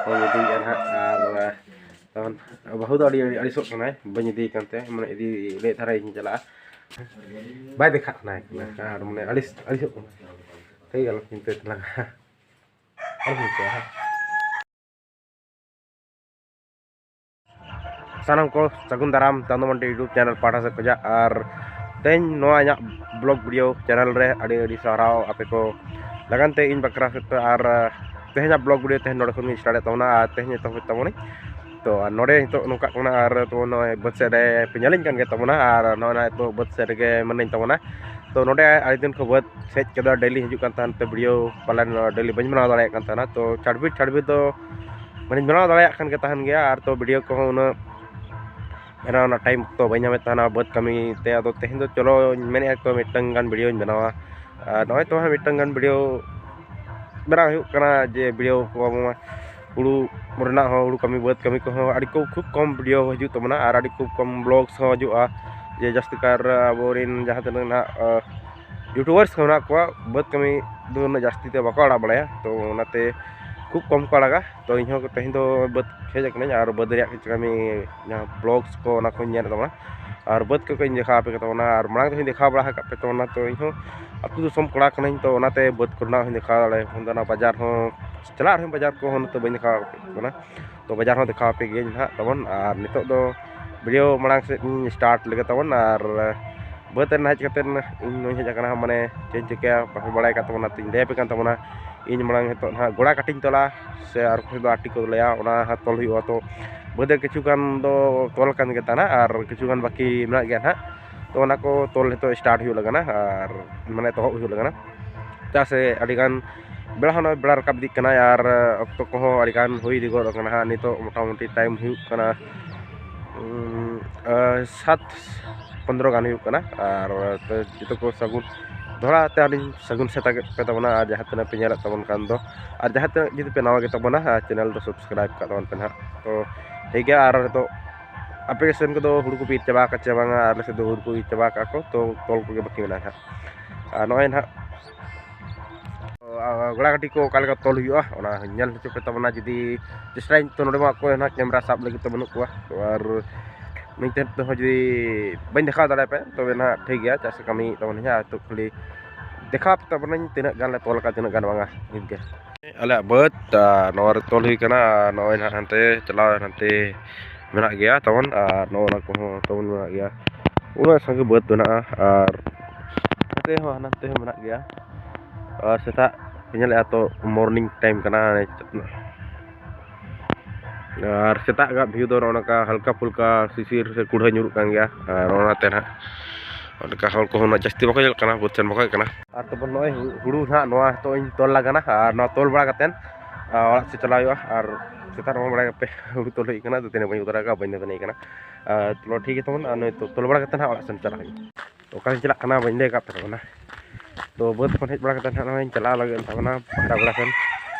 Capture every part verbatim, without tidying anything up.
ᱵᱟᱹᱧ ᱤᱫᱤᱭᱮᱫᱼᱟ ᱱᱟᱦᱟᱜ᱾ ᱟᱨ ᱛᱚᱠᱷᱚᱱ ᱵᱟᱹᱦᱩ ᱫᱚ ᱟᱹᱰᱤ ᱟᱹᱲᱤᱥᱚᱜ ᱠᱟᱱᱟᱭ, ᱵᱟᱹᱧ ᱤᱫᱤᱭᱮ ᱠᱟᱱᱛᱮ, ᱢᱟᱱᱮ ᱤᱫᱤ ᱞᱟᱹᱭᱮᱫ ᱫᱷᱟᱨᱟ ᱤᱧ ᱪᱟᱞᱟᱜᱼᱟ, ᱵᱟᱭ ᱫᱮᱠᱷᱟᱜ ᱠᱟᱱᱟᱭ ᱠᱟᱱᱟ᱾ ᱟᱨ ᱢᱟᱱᱮ ᱟᱹᱲᱤᱥ ᱟᱹᱲᱤᱥᱚᱜ ᱠᱟᱱᱟ᱾ ᱴᱷᱤᱠ ᱜᱮᱭᱟ, ᱟᱞᱚ ᱪᱤᱱᱛᱟᱹᱭ ᱛᱟᱞᱟᱝᱟ᱾ ᱟᱞᱚ ᱪᱤᱱᱛᱟᱹᱭᱟ᱾ ᱥᱟᱱᱟᱢ ᱠᱚ ᱥᱟᱹᱜᱩᱱ ᱫᱟᱨᱟᱢ ᱪᱟᱸᱫᱳ ᱢᱟᱱᱰᱤ YouTube ᱪᱮᱱᱮᱞ ᱯᱟᱦᱴᱟ ᱥᱮᱫ ᱠᱷᱚᱱᱟᱜ᱾ ᱟᱨ ᱛᱮᱦᱮᱧ ᱱᱚᱣᱟ ᱤᱧᱟᱹᱜ ᱵᱞᱚᱜ ᱵᱷᱤᱰᱤᱭᱳ ᱪᱮᱱᱮᱞ ᱨᱮ ᱟᱹᱰᱤ ᱟᱹᱰᱤ ᱥᱟᱨᱦᱟᱣ ᱟᱯᱮ ᱠᱚ ᱞᱟᱹᱜᱤᱫ ᱛᱮ ᱤᱧ ᱵᱟᱠᱷᱨᱟ ᱥᱮᱫ ᱛᱮ᱾ ᱟᱨ ᱛᱮᱦᱮᱧᱟᱜ ᱵᱞᱚᱜ ᱵᱷᱤᱰᱤᱭᱳ ᱛᱮᱦᱮᱧ ᱱᱚᱰᱮ ᱠᱷᱚᱱ ᱜᱤᱧ ᱥᱴᱟᱨᱴᱮᱫ ᱛᱟᱵᱚᱱᱟ ᱟᱨ ᱛᱮᱦᱮᱧ ᱮᱛᱚᱦᱚᱵ ᱛᱟᱵᱚᱱᱟᱹᱧ᱾ ᱛᱚ ᱟᱨ ᱱᱚᱰᱮ ᱱᱤᱛᱚᱜ ᱱᱚᱝᱠᱟᱜ ᱠᱟᱱᱟ, ᱟᱨ ᱛᱚ ᱱᱚᱜᱼᱚᱭ ᱵᱟᱹᱫᱽ ᱥᱮᱫ ᱨᱮ ᱯᱮ ᱧᱮᱞᱤᱧ ᱠᱟᱱ ᱜᱮ ᱛᱟᱵᱚᱱᱟ, ᱟᱨ ᱱᱚᱜᱼᱚᱭ ᱱᱤᱛᱚᱜ ᱵᱟᱹᱫᱽ ᱥᱮᱫ ᱨᱮᱜᱮ ᱢᱮᱱᱟᱹᱧ ᱛᱟᱵᱚᱱᱟ᱾ ᱛᱚ ᱱᱚᱰᱮ ᱟᱹᱰᱤ ᱫᱤᱱ ᱠᱷᱚᱱ ᱵᱟᱹᱫᱽ ᱥᱮᱫ ᱠᱚᱫᱚ ᱰᱮᱞᱤ ᱦᱤᱡᱩᱜ ᱠᱟᱱ ᱛᱟᱦᱮᱱ ᱛᱮ ᱵᱷᱤᱰᱤᱭᱳ ᱯᱟᱞᱮᱱ ᱰᱮᱞᱤ ᱵᱟᱹᱧ ᱵᱮᱱᱟᱣ ᱫᱟᱲᱮᱭᱟᱜ ᱠᱟᱱ ᱛᱟᱦᱮᱱᱟ᱾ ᱛᱚ ᱪᱷᱟᱲᱵᱤᱴ ᱪᱷᱟᱲᱵᱤᱴ ᱫᱚ ᱢᱟᱱᱮᱧ ᱵᱮᱱᱟᱣ ᱫᱟᱲᱮᱭᱟᱜ ᱠᱟᱱ ᱜᱮ ᱛᱟᱦᱮᱱ ᱜᱮᱭᱟ, ᱟᱨ ᱛᱚ ᱵᱷᱤᱰᱤᱭᱳ ᱠᱚᱦᱚᱸ ᱩᱱᱟᱹᱜ ᱵᱮᱱᱟᱣ ᱨᱮᱱᱟᱜ ᱴᱟᱭᱤᱢ ᱚᱠᱛᱚ ᱵᱟᱹᱧ ᱧᱟᱢᱮᱫ ᱛᱟᱦᱮᱱᱟ ᱵᱟᱹᱫᱽ ᱠᱟᱹᱢᱤ ᱛᱮ᱾ ᱟᱫᱚ ᱛᱮᱦᱮᱧ ᱫᱚ ᱪᱚᱞᱚᱧ ᱢᱮᱱᱮᱫᱼᱟ ᱛᱚ ᱢᱤᱫᱴᱟᱝ ᱜᱟᱱ ᱵᱷᱤᱰᱤᱭᱳᱧ ᱵᱮᱱᱟᱣᱟ᱾ ᱟᱨ ᱱᱚᱜᱼᱚᱭ ᱛᱚ ᱦᱟᱸᱜ ᱢᱤᱫᱴᱟᱝ ᱜᱟᱱ ᱵᱷᱤᱰᱤᱭᱳ ᱵᱮᱱᱟᱣ ᱦᱩᱭᱩᱜ ᱠᱟᱱᱟ, ᱡᱮ ᱵᱷᱤᱰᱤᱭᱳ ᱠᱚ ᱟᱵᱚ ᱢᱟ ᱦᱩᱲᱩ ᱨᱮᱱᱟᱜ ᱦᱚᱸ, ᱦᱩᱲᱩ ᱠᱟᱹᱢᱤ, ᱵᱟᱹᱫᱽ ᱠᱟᱹᱢᱤ ᱠᱚᱦᱚᱸ ᱟᱹᱰᱤ ᱠᱚ ᱠᱷᱩᱵ ᱠᱚᱢ ᱵᱷᱤᱰᱤᱭᱳ ᱦᱤᱡᱩᱜ ᱛᱟᱵᱚᱱᱟ ᱟᱨ ᱟᱹᱰᱤ ᱠᱷᱩᱵ ᱠᱚᱢ ᱵᱞᱚᱜᱥ ᱦᱚᱸ ᱦᱤᱡᱩᱜᱼᱟ᱾ ᱡᱮ ᱡᱟᱹᱥᱛᱤ ᱠᱟᱨ ᱟᱵᱚᱨᱮᱱ ᱡᱟᱦᱟᱸ ᱛᱤᱱᱟᱹᱜ ᱱᱟᱦᱟᱜ ᱤᱭᱩᱴᱩᱵᱟᱨᱥ ᱠᱚ ᱢᱮᱱᱟᱜ ᱠᱚᱣᱟ, ᱵᱟᱹᱫᱽ ᱠᱟᱹᱢᱤ ᱫᱚ ᱩᱱᱟᱹᱜ ᱡᱟᱹᱥᱛᱤ ᱛᱮ ᱵᱟᱠᱚ ᱟᱲᱟᱜ ᱵᱟᱲᱟᱭᱟ, ᱛᱚ ᱚᱱᱟᱛᱮ ᱠᱷᱩᱵ ᱠᱚᱢ ᱠᱚ ᱟᱲᱟᱜᱟ᱾ ᱛᱚ ᱤᱧᱦᱚᱸ ᱛᱮᱦᱮᱧ ᱫᱚ ᱵᱟᱹᱫᱽ ᱦᱮᱡ ᱟᱠᱟᱱᱟᱹᱧ ᱟᱨ ᱵᱟᱹᱫᱽ ᱨᱮᱭᱟᱜ ᱠᱤᱪᱷᱩ ᱠᱟᱹᱢᱤ, ᱡᱟᱦᱟᱸ ᱵᱞᱚᱜᱥ ᱠᱚ, ᱚᱱᱟ ᱠᱚᱧ ᱧᱮᱞ ᱛᱟᱵᱚᱱᱟ ᱟᱨ ᱵᱟᱹᱫᱽ ᱠᱚᱧ ᱫᱮᱠᱷᱟᱣ ᱟᱯᱮ ᱛᱟᱵᱚᱱᱟ᱾ ᱟᱨ ᱢᱟᱲᱟᱝ ᱛᱮᱦᱚᱸᱧ ᱫᱮᱠᱷᱟᱣ ᱵᱟᱲᱟ ᱟᱠᱟᱫ ᱯᱮ ᱛᱟᱵᱚᱱᱟ, ᱛᱚ ᱤᱧᱦᱚᱸ ᱟᱹᱛᱩ ᱫᱤᱥᱚᱢ ᱠᱚᱲᱟ ᱠᱟᱹᱱᱟᱹᱧ, ᱛᱚ ᱚᱱᱟᱛᱮ ᱵᱟᱹᱫᱽ ᱠᱚᱨᱮᱱᱟᱜ ᱦᱚᱸᱧ ᱫᱮᱠᱷᱟᱣ ᱫᱟᱲᱮᱭᱟᱜ ᱠᱟᱱ ᱛᱟᱦᱮᱱᱟ᱾ ᱵᱟᱡᱟᱨ ᱦᱚᱸ ᱪᱟᱞᱟᱜ ᱨᱮᱦᱚᱸ ᱵᱟᱡᱟᱨ ᱠᱚᱦᱚᱸ ᱱᱤᱛᱚᱜ ᱵᱟᱹᱧ ᱫᱮᱠᱷᱟᱣ ᱟᱯᱮ ᱠᱟᱱᱟ, ᱛᱚ ᱵᱟᱡᱟᱨ ᱦᱚᱸ ᱫᱮᱠᱷᱟᱣ ᱟᱯᱮ ᱜᱤᱭᱟᱹᱧ ᱱᱟᱦᱟᱜ ᱛᱟᱵᱚᱱ᱾ ᱟᱨ ᱱᱤᱛᱚᱜ ᱫᱚ ᱵᱷᱤᱰᱤᱭᱳ ᱢᱟᱲᱟᱝ ᱥᱮᱫ ᱤᱧ ᱥᱴᱟᱨᱴ ᱞᱮᱜᱮ ᱛᱟᱵᱚᱱ᱾ ᱟᱨ ᱵᱟᱹᱫᱽ ᱨᱮ ᱦᱮᱡ ᱠᱟᱛᱮᱫ ᱤᱧ ᱱᱚᱣᱟᱧ ᱦᱮᱡ ᱟᱠᱟᱱᱟ, ᱢᱟᱱᱮ ᱪᱮᱫ ᱤᱧ ᱪᱤᱠᱟᱹᱭᱟ ᱵᱟᱯᱮ ᱵᱟᱲᱟᱭ ᱠᱟᱱ ᱛᱟᱵᱚᱱᱟ, ᱛᱚᱧ ᱞᱟᱹᱭ ᱟᱯᱮ ᱠᱟᱱ ᱛᱟᱵᱚᱱᱟ᱾ ᱤᱧ ᱢᱟᱲᱟᱝ ᱱᱤᱛᱚᱜ ᱱᱟᱦᱟᱜ ᱜᱚᱲᱟ ᱠᱟᱹᱴᱤᱧ ᱛᱚᱞᱟ, ᱥᱮ ᱟᱨ ᱚᱠᱚᱭ ᱫᱚ ᱟᱴᱤ ᱠᱚ ᱞᱟᱹᱭᱟ, ᱚᱱᱟ ᱦᱟᱸᱜ ᱛᱚᱞ ᱦᱩᱭᱩᱜᱼᱟ᱾ ᱛᱚ ᱵᱟᱹᱫᱽ ᱨᱮ ᱠᱤᱪᱷᱩ ᱜᱟᱱ ᱫᱚ ᱛᱚᱞ ᱟᱠᱟᱱ ᱜᱮ ᱛᱟᱦᱮᱱᱟ ᱟᱨ ᱠᱤᱪᱷᱩ ᱜᱟᱱ ᱵᱟᱹᱠᱤ ᱢᱮᱱᱟᱜ ᱜᱮᱭᱟ ᱱᱟᱦᱟᱜ᱾ ᱛᱚ ᱚᱱᱟ ᱠᱚ ᱛᱚᱞ ᱱᱤᱛᱚᱜ ᱥᱴᱟᱨᱴ ᱦᱩᱭᱩᱜ ᱞᱟᱹᱜᱤᱫ ᱟᱨ ᱢᱟᱱᱮ ᱮᱛᱚᱦᱚᱵ ᱦᱩᱭᱩᱜ ᱞᱟᱹᱜᱤᱫ᱾ ᱪᱮᱫᱟᱜ ᱥᱮ ᱟᱹᱰᱤᱜᱟᱱ ᱵᱮᱲᱟ ᱦᱚᱸ ᱱᱚᱜᱼᱚᱭ ᱵᱮᱲᱟ ᱨᱟᱠᱟᱵ ᱤᱫᱤᱜ ᱠᱟᱱᱟ ᱟᱨ ᱚᱠᱛᱚ ᱠᱚᱦᱚᱸ ᱟᱹᱰᱤᱜᱟᱱ ᱦᱩᱭ ᱤᱫᱤ ᱜᱚᱫ ᱟᱠᱟᱱᱟ ᱦᱟᱸᱜ᱾ ᱱᱤᱛᱚᱜ ᱢᱚᱴᱟᱢᱩᱴᱤ ᱴᱟᱭᱤᱢ ᱦᱩᱭᱩᱜ ᱠᱟᱱᱟ, ᱩᱸ, ᱟᱸ, ᱥᱟᱛ ᱯᱚᱱᱫᱽᱨᱚ ᱜᱟᱱ ᱦᱩᱭᱩᱜ ᱠᱟᱱᱟ᱾ ᱟᱨ ᱛᱚ ᱡᱚᱛᱚ ᱠᱚ ᱥᱟᱹᱜᱩᱱ ᱫᱚᱦᱲᱟ ᱛᱮ ᱟᱹᱞᱤᱧ ᱥᱟᱹᱜᱩᱱ ᱥᱮᱛᱟᱜ ᱯᱮ ᱛᱟᱵᱚᱱᱟ᱾ ᱟᱨ ᱡᱟᱦᱟᱸ ᱛᱤᱱᱟᱹᱜ ᱯᱮ ᱧᱮᱞᱮᱫ ᱛᱟᱵᱚᱱ ᱠᱷᱟᱱ ᱫᱚ, ᱟᱨ ᱡᱟᱦᱟᱸ ᱛᱤᱱᱟᱹᱜ ᱡᱩᱫᱤ ᱯᱮ ᱱᱟᱣᱟ ᱜᱮ ᱛᱟᱵᱚᱱᱟ, ᱟᱨ ᱪᱮᱱᱮᱞ ᱫᱚ ᱥᱟᱵᱥᱠᱨᱟᱭᱤᱵᱽ ᱠᱟᱜ ᱛᱟᱵᱚᱱ ᱯᱮ ᱱᱟᱦᱟᱜ᱾ ᱛᱚ ᱴᱷᱤᱠ ᱜᱮᱭᱟ, ᱟᱨ ᱱᱤᱛᱚᱜ ᱟᱯᱮ ᱥᱮᱱ ᱠᱚᱫᱚ ᱦᱩᱲᱩ ᱠᱚᱯᱮ ᱤᱨ ᱪᱟᱵᱟ ᱟᱠᱟᱫ ᱪᱮ ᱵᱟᱝᱟ? ᱟᱞᱮ ᱥᱮᱫ ᱫᱚ ᱦᱩᱲᱩ ᱠᱚ ᱤᱨ ᱪᱟᱵᱟ ᱟᱠᱟᱫ ᱠᱚ, ᱛᱚ ᱛᱚᱞ ᱠᱚᱜᱮ ᱵᱟᱹᱠᱤ ᱢᱮᱱᱟᱜᱼᱟ ᱱᱟᱦᱟᱜ᱾ ᱟᱨ ᱱᱚᱜᱼᱚᱭ ᱱᱟᱦᱟᱜ ᱜᱷᱚᱲᱟ ᱜᱟᱹᱰᱤ ᱠᱚ ᱚᱠᱟ ᱞᱮᱠᱟ ᱛᱚᱞ ᱦᱩᱭᱩᱜᱼᱟ, ᱚᱱᱟ ᱧᱮᱞ ᱦᱚᱪᱚ ᱯᱮ ᱛᱟᱵᱚᱱᱟ᱾ ᱡᱩᱫᱤ ᱪᱮᱥᱴᱟᱭᱟᱹᱧ ᱛᱚ, ᱱᱚᱰᱮ ᱢᱟ ᱚᱠᱚᱭ ᱦᱚᱸ ᱱᱟᱦᱟᱜ ᱠᱮᱢᱮᱨᱟ ᱥᱟᱵ ᱞᱟᱹᱜᱤᱫ ᱛᱮ ᱵᱟᱹᱱᱩᱜ ᱠᱚᱣᱟ, ᱟᱨ ᱱᱤᱛ ᱛᱮᱦᱚᱸ ᱡᱩᱫᱤ ᱵᱟᱹᱧ ᱫᱮᱠᱷᱟᱣ ᱫᱟᱲᱮᱭᱟᱯᱮ, ᱛᱚᱵᱮ ᱱᱟᱦᱟᱜ ᱴᱷᱤᱠ ᱜᱮᱭᱟ, ᱪᱮᱫᱟᱜ ᱥᱮ ᱠᱟᱹᱢᱤ ᱛᱟᱵᱚᱱ ᱦᱟᱸᱜ᱾ ᱛᱚ ᱠᱷᱟᱹᱞᱤ ᱫᱮᱠᱷᱟᱣ ᱯᱮ ᱛᱟᱵᱚᱱᱟᱹᱧ ᱛᱤᱱᱟᱹᱜ ᱜᱟᱱ ᱞᱮ ᱛᱚᱞ ᱟᱠᱟᱫ, ᱛᱤᱱᱟᱹᱜ ᱜᱟᱱ ᱵᱟᱝᱟ, ᱱᱤᱛ ᱜᱮ᱾ ᱟᱞᱮᱭᱟᱜ ᱵᱟᱹᱫᱽ, ᱟᱨ ᱱᱚᱣᱟ ᱨᱮ ᱛᱚᱞ ᱦᱩᱭ ᱠᱟᱱᱟ, ᱟᱨ ᱱᱚᱜᱼᱚᱭ ᱱᱟᱦᱟᱜ ᱦᱟᱱᱛᱮ ᱪᱟᱞᱟᱣ ᱦᱟᱱᱛᱮ ᱢᱮᱱᱟᱜ ᱜᱮᱭᱟ ᱛᱟᱵᱚᱱ, ᱟᱨ ᱱᱚᱜᱼᱚ ᱱᱟ ᱠᱚᱦᱚᱸ ᱛᱟᱵᱚᱱ ᱢᱮᱱᱟᱜ ᱜᱮᱭᱟ᱾ ᱩᱱᱟᱹᱜ ᱥᱟᱸᱜᱮ ᱵᱟᱹᱫᱽ ᱢᱮᱱᱟᱜᱼᱟ, ᱟᱨ ᱱᱚᱛᱮ ᱦᱚᱸ ᱦᱟᱱᱟ ᱱᱚᱛᱮ ᱦᱚᱸ ᱢᱮᱱᱟᱜ ᱜᱮᱭᱟ᱾ ᱟᱨ ᱥᱮᱛᱟᱜ ᱯᱮ ᱧᱮᱞᱮᱫᱼᱟ ᱛᱚ, morning time ᱠᱟᱱᱟ᱾ ᱟᱨ ᱥᱮᱛᱟᱜ ᱜᱟᱜ view ᱫᱚ ᱱᱚᱜᱼᱚ ᱱᱚᱝᱠᱟ ᱦᱟᱞᱠᱟ ᱯᱷᱩᱞᱠᱟ ᱥᱤᱥᱤᱨ ᱥᱮ ᱠᱩᱲᱦᱟᱹ ᱧᱩᱨᱩᱜ ᱠᱟᱱ ᱜᱮᱭᱟ᱾ ᱟᱨ ᱚᱱᱟᱛᱮ ᱱᱟᱦᱟᱜ ᱚᱱᱠᱟ ᱦᱚᱲ ᱠᱚᱦᱚᱸ ᱩᱱᱟᱹᱜ ᱡᱟᱹᱥᱛᱤ ᱵᱟᱠᱚ ᱧᱮᱞᱚᱜ ᱠᱟᱱᱟ, ᱵᱟᱹᱫᱽ ᱥᱮᱱ ᱵᱟᱠᱚ ᱦᱮᱡ ᱠᱟᱱᱟ᱾ ᱟᱨ ᱛᱟᱵᱚᱱ ᱱᱚᱜᱼᱚᱭ ᱦᱩ-, ᱦᱩᱲᱩ ᱱᱟᱦᱟᱜ ᱱᱚᱣᱟ ᱱᱤᱛᱚᱜ ᱤᱧ ᱛᱚᱞ ᱞᱟᱜᱟᱱᱟ, ᱟᱨ ᱱᱚᱣᱟ ᱛᱚᱞ ᱵᱟᱲᱟ ᱠᱟᱛᱮᱫ, ᱟᱨ, ᱚᱲᱟᱜ ᱥᱮᱫ ᱪᱟᱞᱟᱣ ᱦᱩᱭᱩᱜᱼᱟ᱾ ᱟᱨ ᱥᱮᱛᱟᱜ ᱨᱮᱢᱟ ᱵᱟᱲᱟᱭ ᱜᱮᱯᱮ ᱦᱩᱲᱩ ᱛᱚᱞ ᱦᱩᱭ ᱠᱟᱱᱟ, ᱫᱟᱹᱛᱟᱹᱱᱤ ᱵᱟᱹᱧ ᱩᱫᱟᱹᱨ ᱟᱠᱟᱫᱼᱟ, ᱵᱟᱹᱧ ᱫᱟᱹᱛᱟᱹᱱᱤ ᱠᱟᱱᱟ᱾ ᱟᱨ ᱪᱚᱞᱚ ᱴᱷᱤᱠ ᱜᱮ ᱛᱟᱵᱚᱱ, ᱟᱨ ᱱᱩᱭ ᱛᱚ-, ᱛᱚᱞ ᱵᱟᱲᱟ ᱠᱟᱛᱮᱫ ᱱᱟᱦᱟᱜ ᱚᱲᱟᱜ ᱥᱮᱱ ᱪᱟᱞᱟᱜ ᱦᱩᱭᱩᱜᱼᱟ᱾ ᱚᱠᱟᱨᱤᱧ ᱪᱟᱞᱟᱜ ᱠᱟᱱᱟ ᱵᱟᱹᱧ ᱞᱟᱹᱭ ᱟᱠᱟᱫ ᱯᱮ ᱛᱟᱵᱚᱱᱟ᱾ ᱛᱚ ᱵᱟᱹᱫᱽ ᱠᱷᱚᱱ ᱦᱮᱡ ᱵᱟᱲᱟ ᱠᱟᱛᱮᱫ ᱱᱟᱦᱟᱜ ᱱᱚᱜᱼᱚᱭ ᱤᱧ ᱪᱟᱞᱟᱣ ᱞᱟᱹᱜᱤᱫ ᱛᱟᱵᱚᱱᱟ ᱯᱟᱦᱴᱟ ᱜᱚᱲᱟ ᱥᱮᱱ᱾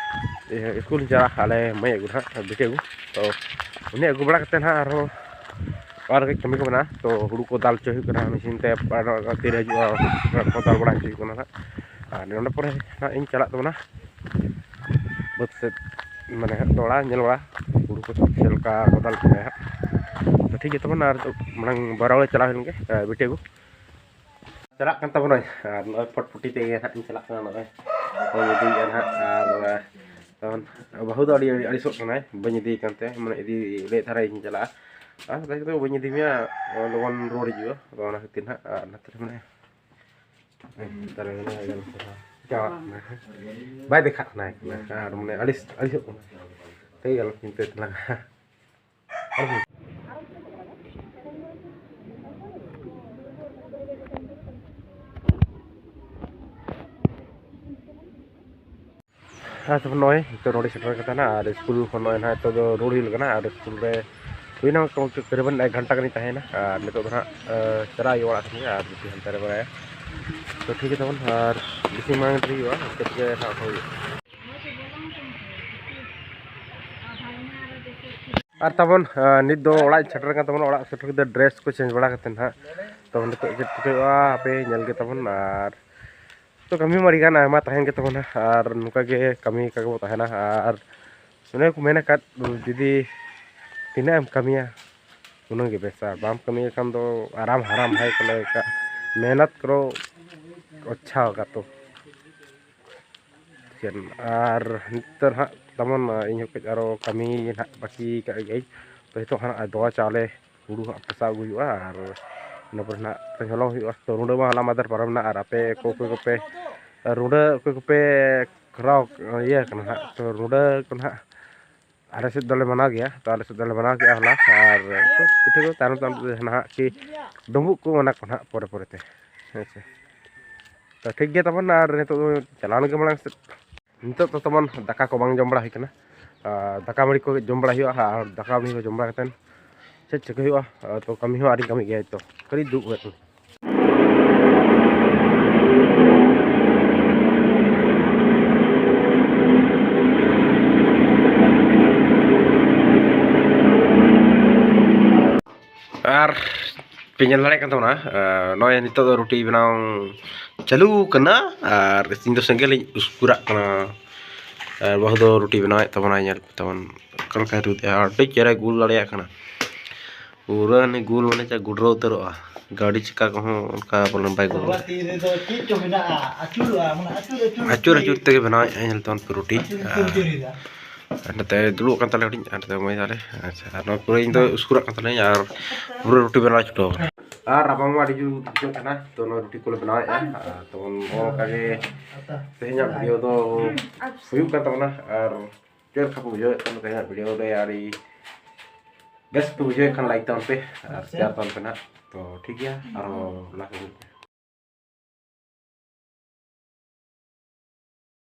ᱤᱭᱟᱹ, ᱥᱠᱩᱞ ᱤᱧ ᱪᱟᱞᱟᱜᱼᱟ, ᱟᱞᱮ ᱢᱟᱹᱭ ᱟᱹᱜᱩ ᱱᱟᱦᱟᱜ, ᱵᱤᱴᱤ ᱟᱹᱜᱩ᱾ ᱛᱚ ᱩᱱᱤ ᱟᱹᱜᱩ ᱵᱟᱲᱟ ᱠᱟᱛᱮᱫ ᱱᱟᱦᱟᱜ ᱟᱨᱦᱚᱸ ᱚᱲᱟᱜ ᱨᱮ ᱠᱟᱹᱡ ᱠᱟᱹᱢᱤ ᱠᱚ ᱢᱮᱱᱟᱜᱼᱟ᱾ ᱛᱚ ᱦᱩᱲᱩ ᱠᱚ ᱫᱟᱞ ᱦᱚᱪᱚ ᱦᱩᱭᱩᱜ ᱠᱟᱱᱟ ᱢᱮᱥᱤᱱ ᱛᱮ, ᱟᱨ ᱛᱤᱨᱮ ᱦᱤᱡᱩᱜᱼᱟ ᱚᱱᱟ ᱠᱚ ᱫᱟᱞ ᱵᱟᱲᱟ ᱦᱚᱪᱚ ᱦᱩᱭᱩᱜ ᱠᱟᱱᱟ ᱱᱟᱦᱟᱜ᱾ ᱟᱨ ᱱᱚᱸᱰᱮ ᱯᱚᱨᱮ ᱱᱟᱦᱟᱜ ᱤᱧ ᱪᱟᱞᱟᱜ ᱛᱟᱵᱚᱱᱟ ᱵᱟᱹᱫᱽ ᱥᱮᱫ, ᱢᱟᱱᱮ ᱦᱟᱸᱜ ᱛᱚᱲᱟ ᱧᱮᱞ ᱵᱟᱲᱟ, ᱦᱩᱲᱩ ᱠᱚ ᱪᱮᱫ ᱞᱮᱠᱟ ᱠᱚ ᱫᱟᱞ ᱠᱮᱫᱟ ᱦᱟᱸᱜ᱾ ᱛᱚ ᱴᱷᱤᱠ ᱜᱮᱭᱟ ᱛᱟᱵᱚᱱ, ᱟᱨ ᱢᱟᱲᱟᱝ ᱵᱟᱨᱟ ᱵᱟᱨᱤ ᱪᱟᱞᱟᱣ ᱦᱩᱭ ᱞᱮᱱ ᱜᱮ, ᱟᱨ ᱵᱤᱴᱤ ᱟᱹᱜᱩ᱾ ᱪᱟᱞᱟᱜ ᱠᱟᱱ ᱛᱟᱵᱚᱱᱟᱭ, ᱟᱨ ᱱᱚᱜᱼᱚᱭ ᱯᱷᱚᱴᱯᱷᱩᱴᱤ ᱛᱮᱜᱮ ᱦᱟᱸᱜ ᱤᱧ ᱪᱟᱞᱟᱜ ᱠᱟᱱᱟ᱾ ᱱᱚᱜᱼᱚᱭ ᱵᱟᱹᱧ ᱤᱫᱤᱭᱮᱫᱼᱟ ᱱᱟᱦᱟᱜ, ᱟᱨ ᱛᱟᱵᱚᱱ ᱵᱟᱹᱦᱩ ᱫᱚ ᱟᱹᱰᱤ ᱟᱹᱲᱤᱥᱚᱜ ᱠᱟᱱᱟᱭ, ᱵᱟᱹᱧ ᱤᱫᱤᱭᱮ ᱠᱟᱱᱛᱮ, ᱢᱟᱱᱮ ᱤᱫᱤ ᱞᱟᱹᱭᱮᱫ ᱫᱷᱟᱨᱟ ᱤᱧ ᱪᱟᱞᱟᱜᱼᱟ, ᱟᱨ ᱢᱮᱛᱟᱭ ᱠᱟᱱᱟ ᱵᱟᱹᱧ ᱤᱫᱤ ᱢᱮᱭᱟ, ᱞᱚᱜᱚᱱ ᱨᱩᱣᱟᱹᱲ ᱦᱤᱡᱩᱜᱼᱟ᱾ ᱟᱫᱚ ᱚᱱᱟ ᱠᱷᱟᱹᱛᱤᱨ ᱱᱟᱦᱟᱜ, ᱟᱨ ᱱᱚᱛᱮ ᱨᱮ ᱢᱮᱱᱟᱭᱟ᱾ ᱪᱟᱵᱟᱜ ᱠᱟᱱᱟ, ᱵᱟᱭ ᱫᱮᱠᱷᱟᱜ ᱠᱟᱱᱟ, ᱟᱨ ᱢᱟᱱᱮ ᱟᱹᱲᱤᱥ, ᱟᱹᱲᱤᱥᱚᱜ ᱠᱟᱱᱟ᱾ ᱴᱷᱤᱠ ᱜᱮᱭᱟ, ᱟᱞᱚᱢ ᱪᱤᱱᱛᱟᱹᱭ ᱛᱟᱞᱟᱝᱟ᱾ ᱟᱨ ᱛᱚᱵᱮ ᱱᱚᱜᱼᱚᱭ ᱱᱤᱛᱚᱜ ᱱᱚᱰᱮ ᱥᱮᱴᱮᱨ ᱠᱟᱛᱮ ᱱᱟᱜ, ᱟᱨ ᱥᱠᱩᱞ ᱠᱷᱚᱱ ᱱᱚᱜᱼᱚᱭ ᱱᱟᱜ ᱱᱤᱛᱚᱜ ᱫᱚ ᱨᱩᱣᱟᱹᱲ ᱦᱩᱭ ᱠᱟᱱᱟ᱾ ᱟᱨ ᱥᱠᱩᱞ ᱨᱮ ᱦᱩᱭᱱᱟ ᱛᱚ ᱛᱚᱠᱨᱤᱵᱟᱱ ᱮᱠ ᱜᱷᱚᱱᱴᱟ ᱜᱟᱱᱤᱧ ᱛᱟᱦᱮᱸᱭᱮᱱᱟ᱾ ᱟᱨ ᱱᱤᱛᱚᱜ ᱫᱚ ᱱᱟᱜ, ᱮ, ᱪᱟᱞᱟᱜ ᱦᱩᱭᱩᱜᱼᱟ ᱚᱲᱟᱜ ᱥᱮᱱ ᱜᱮ, ᱟᱨ ᱵᱤᱴᱤ ᱦᱟᱱᱛᱮ ᱨᱮ ᱵᱟᱲᱟᱭᱟ᱾ ᱛᱚ ᱴᱷᱤᱠ ᱜᱮ ᱛᱟᱵᱚᱱ, ᱟᱨ ᱵᱮᱥᱤ ᱢᱟᱲᱟᱝ ᱫᱚ ᱦᱩᱭᱩᱜᱼᱟ, ᱤᱱᱠᱟᱹ ᱛᱮᱜᱮ ᱱᱟᱜ ᱦᱩᱭᱩᱜᱼᱟ᱾ ᱟᱨ ᱛᱟᱵᱚᱱ, ᱮ, ᱱᱤᱛ ᱫᱚ ᱚᱲᱟᱜ ᱤᱧ ᱥᱮᱴᱮᱨ ᱠᱟᱱ ᱛᱟᱵᱚᱱᱟ᱾ ᱚᱲᱟᱜ ᱥᱮᱴᱮᱨ ᱠᱟᱛᱮ dress ᱠᱚ change ᱵᱟᱲᱟ ᱠᱟᱛᱮ ᱱᱟᱜ, ᱛᱚ ᱱᱤᱛᱚᱜ ᱪᱮᱫ ᱪᱤᱠᱟᱹ ᱦᱩᱭᱩᱜᱼᱟ ᱦᱟᱯᱮ ᱧᱮᱞ ᱜᱮ ᱛᱟᱵᱚᱱ᱾ ᱟᱨ ᱛᱚ ᱠᱟᱹᱢᱤ ᱢᱟ ᱟᱹᱰᱤ ᱜᱟᱱ ᱟᱭᱢᱟ ᱛᱟᱦᱮᱱ ᱜᱮ ᱛᱟᱵᱚᱱᱟ, ᱟᱨ ᱱᱚᱝᱠᱟ ᱜᱮ ᱠᱟᱹᱢᱤ ᱠᱟᱜᱮ ᱵᱚ ᱛᱟᱦᱮᱱᱟ᱾ ᱟᱨ ᱚᱱᱮ ᱠᱚ ᱢᱮᱱ ᱟᱠᱟᱫ, ᱡᱩᱫᱤ ᱛᱤᱱᱟᱹᱜ ᱮᱢ ᱠᱟᱹᱢᱤᱭᱟ ᱩᱱᱟᱹᱜ ᱜᱮ ᱵᱮᱥᱟ, ᱵᱟᱢ ᱠᱟᱹᱢᱤᱭᱮᱫ ᱠᱷᱟᱱ ᱫᱚ ᱟᱨᱟᱢ ᱦᱟᱨᱟᱢ ᱦᱟᱭ ᱠᱚ ᱞᱟᱹᱭ ᱟᱠᱟᱫ, ᱢᱮᱦᱱᱚᱛ ᱠᱚᱨᱚ ᱟᱪᱪᱷᱟ ᱦᱳᱜᱟ ᱛᱚ᱾ ᱟᱨ ᱱᱤᱛᱚᱜ ᱦᱟᱸᱜ ᱛᱟᱵᱚᱱ ᱤᱧ ᱦᱚᱸ ᱠᱟᱹᱡ ᱟᱨᱚ ᱠᱟᱹᱢᱤ ᱦᱟᱸᱜ ᱵᱟᱹᱠᱤ ᱠᱟᱜ ᱜᱤᱭᱟᱹᱧ᱾ ᱛᱚ ᱱᱤᱛᱚᱜ ᱦᱟᱸᱜ ᱫᱚᱣᱟ ᱪᱟᱣᱞᱮ ᱦᱩᱲᱩ ᱦᱟᱸᱜ ᱯᱮᱥᱟᱣ ᱟᱹᱜᱩ ᱦᱩᱭᱩᱜᱼᱟ, ᱟᱨ ᱤᱱᱟᱹ ᱯᱚᱨᱮ ᱱᱟᱜ ᱛᱮᱧ ᱦᱚᱞᱚᱝ ᱦᱩᱭᱩᱜᱼᱟ᱾ ᱛᱚ ᱨᱩᱸᱰᱟᱹ ᱢᱟ ᱦᱚᱞᱟ ᱢᱟᱫᱷᱮᱨ ᱯᱟᱨᱚᱢ ᱮᱱᱟ, ᱟᱨ ᱟᱯᱮ ᱠᱚ ᱚᱠᱚᱭ ᱠᱚᱯᱮ ᱨᱩᱸᱰᱟᱹ ᱚᱠᱚᱭ ᱠᱚᱯᱮ ᱠᱚᱨᱟᱣ ᱤᱭᱟᱹ ᱠᱟᱱᱟ ᱦᱟᱸᱜ, ᱛᱚ ᱨᱩᱸᱰᱟᱹ ᱠᱚ ᱱᱟᱦᱟᱜ ᱟᱞᱮ ᱥᱮᱫ ᱫᱚᱞᱮ ᱢᱟᱱᱟᱣ ᱜᱮᱭᱟ᱾ ᱛᱚ ᱟᱞᱮ ᱥᱮᱫ ᱫᱚᱞᱮ ᱢᱟᱱᱟᱣ ᱜᱮᱭᱟ ᱦᱚᱞᱟ, ᱟᱨ ᱯᱤᱴᱷᱟᱹ ᱠᱚ ᱛᱟᱭᱱᱚᱢ ᱛᱟᱭᱱᱚᱢ ᱛᱮ ᱱᱟᱦᱟᱜ ᱠᱤ ᱰᱩᱸᱵᱩᱜ ᱠᱚ ᱚᱱᱟ ᱠᱚ ᱱᱟᱦᱟᱜ ᱯᱚᱨᱮ ᱯᱚᱨᱮ ᱛᱮ, ᱦᱮᱸ ᱥᱮ᱾ ᱛᱚ ᱴᱷᱤᱠ ᱜᱮᱭᱟ ᱛᱟᱵᱚᱱ, ᱟᱨ ᱱᱤᱛᱚᱜ ᱫᱚ ᱪᱟᱞᱟᱣ ᱞᱮᱱ ᱜᱮ ᱢᱟᱲᱟᱝ ᱥᱮᱫ᱾ ᱱᱤᱛᱚᱜ ᱫᱚ ᱛᱟᱵᱚᱱ ᱫᱟᱠᱟ ᱠᱚ ᱵᱟᱝ ᱡᱚᱢ ᱵᱟᱲᱟ ᱦᱩᱭ ᱠᱟᱱᱟ, ᱟᱨ ᱫᱟᱠᱟ ᱢᱟᱹᱲᱤ ᱠᱚ ᱡᱚᱢ ᱵᱟᱲᱟ ᱦᱩᱭᱩᱜᱼᱟ, ᱟᱨ ᱫᱟᱠᱟ ᱢᱟᱹᱲᱤ ᱠᱚ ᱡᱚᱢ ᱵᱟᱲᱟ ᱠᱟᱛᱮᱫ ᱪᱮᱫ ᱪᱤᱠᱟᱹ ᱦᱩᱭᱩᱜᱼᱟ? ᱟᱨ ᱛᱚ ᱠᱟᱹᱢᱤ ᱦᱚᱸ ᱟᱹᱰᱤ ᱠᱟᱹᱢᱤ ᱜᱮᱭᱟ, ᱛᱚ ᱠᱷᱟᱹᱞᱤ ᱫᱩᱲᱩᱵ ᱦᱩᱭ ᱟᱠᱟᱱᱟ᱾ ᱟᱨ ᱯᱮ ᱧᱮᱞ ᱫᱟᱲᱮᱭᱟᱜ ᱠᱟᱱ ᱛᱟᱵᱚᱱᱟ, ᱟᱨ ᱱᱚᱜᱼᱚᱭ ᱱᱤᱛᱚᱜ ᱫᱚ ᱨᱩᱴᱤ ᱵᱮᱱᱟᱣ ᱪᱟᱹᱞᱩ ᱠᱟᱱᱟ, ᱟᱨ ᱤᱧ ᱫᱚ ᱥᱮᱸᱜᱮᱞ ᱤᱧ ᱩᱥᱠᱩᱨᱟᱜ ᱠᱟᱱᱟ᱾ ᱟᱨ ᱵᱟᱹᱦᱩ ᱫᱚ ᱨᱩᱴᱤ ᱵᱮᱱᱟᱣᱮᱫ ᱛᱟᱵᱚᱱᱟᱭ, ᱧᱮᱞ ᱯᱮ ᱛᱟᱵᱚᱱ ᱚᱠᱟ ᱞᱮᱠᱟᱭ ᱨᱩᱫᱮᱜᱼᱟ, ᱟᱹᱰᱤ ᱪᱮᱦᱨᱟᱭ ᱜᱳᱞ ᱫᱟᱲᱮᱭᱟᱜ ᱠᱟᱱᱟ᱾ ᱯᱩᱨᱟᱹ ᱩᱱᱤ ᱜᱳᱞ ᱢᱟᱱᱮ ᱪᱟ ᱜᱩᱰᱨᱟᱹ ᱩᱛᱟᱹᱨᱚᱜᱼᱟ, ᱜᱟᱹᱰᱤ ᱪᱟᱠᱟ ᱠᱚᱦᱚᱸ ᱚᱱᱠᱟ ᱵᱚᱞᱮ ᱵᱟᱭ ᱜᱳᱞ ᱵᱟᱵᱟ ᱫᱟᱲᱮᱭᱟᱜᱼᱟ᱾ ᱛᱤ ᱨᱮᱫᱚ ᱪᱮᱫ ᱪᱚ ᱢᱮᱱᱟᱜᱼᱟ, ᱟᱹᱪᱩᱨᱚᱜᱼᱟ, ᱢᱟᱱᱮ ᱟᱹᱪᱩᱨ ᱟᱹᱪᱩᱨ ᱟᱹᱪᱩᱨ ᱛᱮᱜᱮ ᱵᱮᱱᱟᱣᱮᱫᱼᱟ, ᱧᱮᱞ ᱛᱟᱵᱚᱱ ᱯᱮ ᱨᱩᱴᱤ᱾ ᱟᱹᱪᱩᱨ ᱟᱹᱪᱩᱨ ᱟᱹᱪᱩᱨ ᱮᱫᱟ᱾ ᱟᱨ ᱱᱚᱛᱮ ᱫᱩᱲᱩᱵ ᱠᱟᱱ ᱛᱟᱞᱮ ᱦᱩᱰᱤᱧ, ᱟᱨ ᱱᱚᱛᱮ ᱢᱟᱹᱭ ᱛᱟᱞᱮ᱾ ᱟᱪᱪᱷᱟ, ᱟᱨ ᱱᱚᱣᱟ ᱯᱩᱨᱟᱹ ᱤᱧ ᱫᱚ ᱩᱥᱠᱩᱨᱟᱜ ᱠᱟᱱ ᱛᱟᱞᱮᱧ, ᱟᱨ ᱯᱩᱨᱟᱹ ᱨᱩᱴᱤ ᱵᱮᱱᱟᱣ ᱪᱷᱩᱴᱟᱹᱣ ᱠᱟᱱᱟ᱾ ᱟᱨ ᱨᱟᱵᱟᱝ ᱢᱟ ᱟᱹᱰᱤ ᱡᱳᱨ ᱵᱩᱡᱷᱟᱹᱜ ᱠᱟᱱᱟ, ᱛᱚ ᱱᱚᱣᱟ ᱨᱩᱴᱤ ᱠᱚᱞᱮ ᱵᱮᱱᱟᱣᱮᱫᱼᱟ᱾ ᱟᱨ ᱛᱟᱵᱚᱱ ᱱᱚᱜᱼᱚ ᱱᱚᱝᱠᱟ ᱜᱮ ᱛᱮᱦᱮᱧᱟᱜ ᱵᱷᱤᱰᱤᱭᱳ ᱫᱚ ᱦᱩᱭᱩᱜ ᱠᱟᱱ ᱛᱟᱵᱚᱱᱟ᱾ ᱟᱨ ᱪᱮᱫ ᱞᱮᱠᱟ ᱯᱮ ᱵᱩᱡᱷᱟᱹᱣᱮᱫ ᱠᱟᱱᱟ ᱛᱮᱦᱮᱧᱟᱜ ᱵᱷᱤᱰᱤᱭᱳ ᱨᱮ? ᱟᱹᱰᱤ ᱵᱮᱥ ᱯᱮ ᱵᱩᱡᱷᱟᱹᱣᱮᱫ ᱠᱷᱟᱱ ᱞᱟᱭᱤᱠ ᱛᱟᱵᱚᱱ ᱯᱮ ᱟᱨ ᱟᱪᱪᱷᱟ᱾ ᱥᱮᱭᱟᱨ ᱛᱟᱵᱚᱱ ᱯᱮ ᱱᱟᱦᱟᱜ᱾ ᱛᱚ ᱴᱷᱤᱠ ᱜᱮᱭᱟ, ᱟᱨᱦᱚᱸ ᱞᱟᱦᱟ ᱥᱮᱫ ᱵᱚᱱ